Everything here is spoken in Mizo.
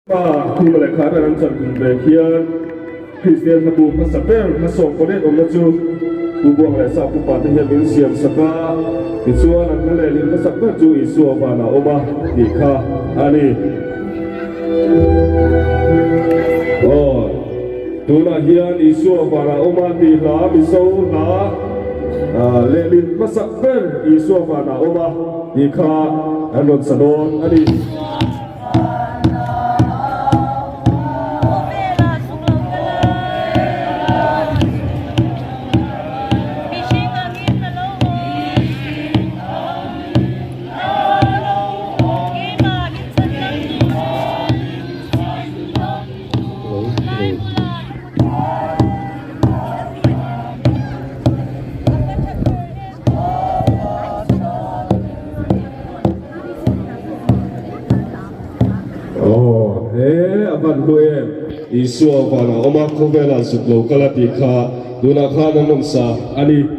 Pa Khuma leh Khana an chan tum ve khian Kristian hlabu hmasa ber hmasawm pawh awmna chu Pu Buang leh Sa Pupa te hian min siam sak a, tichuan an hla lehlin hmasak ber chu Isua vanah awm a tih kha a ni. Aw, tunah hian Isua vanah awm a tih hla Mizo hla lehlin hmasak ber Isua vanah awm a tih kha an rawn sa dawn a ni. Aw he a van hlu em Isua vanah awm a khawvelah zuk lo kal a tih kha tunah khan an awm sa a ni.